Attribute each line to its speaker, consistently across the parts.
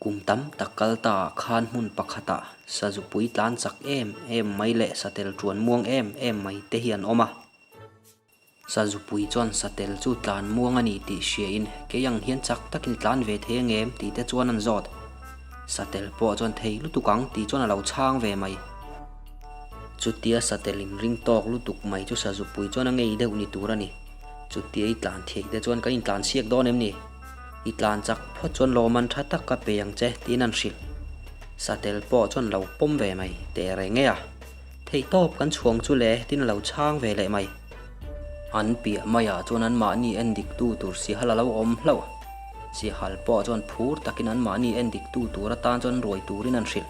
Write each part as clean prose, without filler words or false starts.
Speaker 1: Kum tam tak kal ta ah khan hmun pakhatah sazupui tlan chak em em mai leh satel tuan muang em em mai te hi an awm a. Sazupui chuan satel chu tlan muang a ni tih hriain kei ang hian chak takin tlan ve thei ang em tih te chuan an zawt. Satel pawh chuan thei lutuk ang tih chuan a lo chhang ve mai. Chutia satel inring tawk lutuk mai chu sazupui chuan a ngei deuh ni tur a ni. Chutia i tlan theih te chuan kan intlan chhiak dawn em ni? I tlan chak phawt chuan lawmman tha tak ka pe ang che tiin an hrilh. Satel pawh chuan lo pawm ve mai teh reng e a. Theihtawp kan chhuang chu le tiin a lo chhang ve leh mai. An piah maiah chuan anmahni en diktu tur sihal a lo awm hlauh. Sihal pawh chuan phur takin anmahni en diktu tur atan chuan ruai turin an hrilh.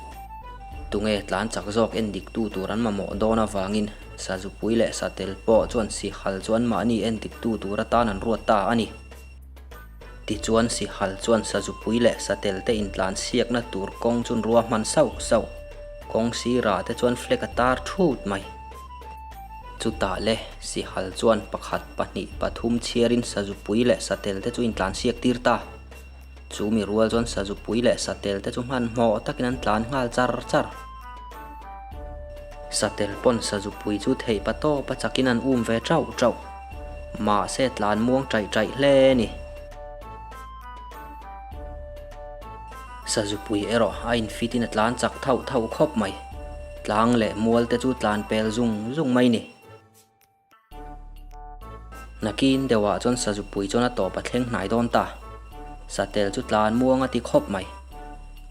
Speaker 1: Tunge tlan chak zawk en diktu tur an mamawh dawn avangin Sazupui leh Satel pawh chuan sihal chu anmahni en diktu tur atan an ruat ta a ni. Tichuan Sihal chuan Sazupui leh Satel te intlan siakna tur kawng chu rua hman sauh sauh. Kawng sirah te chuan flag a tar thut mai. Chutah le Sihal chuan pakhat, pahnih, pathum chhiarin Sazupui leh Satel te chu intlan siak tir ta. Chu mi rual chuan Sazupui leh Satel te chu hmanhmawh takin an tlan nghal char char. Satel pawn Sazupui chu theih pa tawp a chakin an um ve tauh tauh. Mahse tlan muang taih taih hle a ni. Sazupui erawh a infit in a tlan chak thauh thauh khawp mai. Tlang leh mual te chu tlan pel zung zung mai ni. Nakin deuhah chuan Sazupui chuan a tawp a thleng hnai dawn ta. Satel chu tlan muang a ti khawp mai.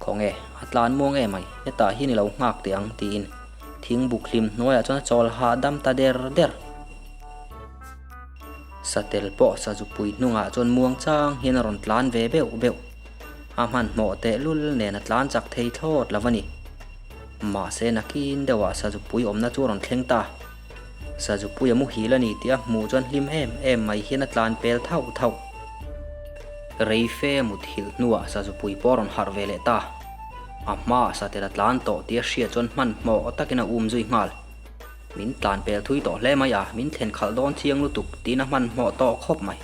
Speaker 1: Khawnge, a tlan muang em mai, hetah hian i lo nghak teh ang tiin thingbuk hlim hnuaiah chuan a chawl hahdam ta der der. Satel pawh Sazupui hnungah chuan muang chang hian a rawn tlan ve beuh beuh. A hmanhmawh tehlul nen a tlan chak thei thlawt lo a ni. Mahse nakin deuhah Sazupui awmna chu a rawn thleng ta. Sazupui a muhil a ni tih a hmuh chuan hlim em em mai hian a tlan pel thauh thauh. Rei fe a muthilh hnuah Sazupui pawh a rawn harh ve leh ta. A hmaah satel a tlan tawh tih a hriat chuan hmanhmawh takin a um zui nghal. Min tlan pel thui tawh hle mai a, min thlen khalh dawn chiang lutuk tiin a hmanhmawh tawh khawp mai.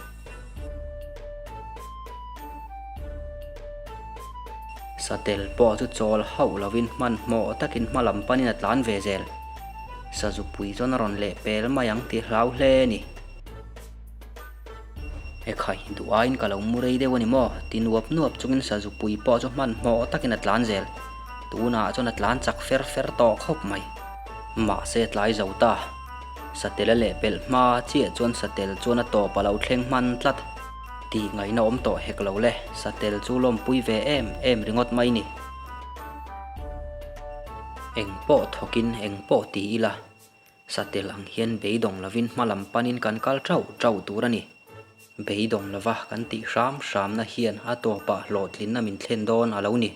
Speaker 1: Satel pawh chu chawl hauh lovin hmanhmawh takin hma lam panin a tlan ve zel. Sazupui chuan a rawn leh pel mai ang tih hlau hle a ni. Ekhai, duh aiin ka lo mu rei deuh a ni maw? ti nuap nuap chungin Sazupui pawh chu hmanhmawh takin a tlan zel. Tunah chuan a tlan chak fer fer tawh khawp mai. Mahse tlai zo ta. Satel a leh pelh hma chiah chuan satel chuan a tawp a lo thleng hman tlat. Tih ngaihna awm tawh hek lo le, satel chu lawmpui ve em em ringawt mai ni. Eng pawh thawkin eng pawh ti ila, satel ang hian beidawng lovin hma lam panin kan kal tauh tauh tur a ni. Beidawng lova kan tih hram hramna hian a tawpah hlawhtlinna min thlen dawn a lo ni.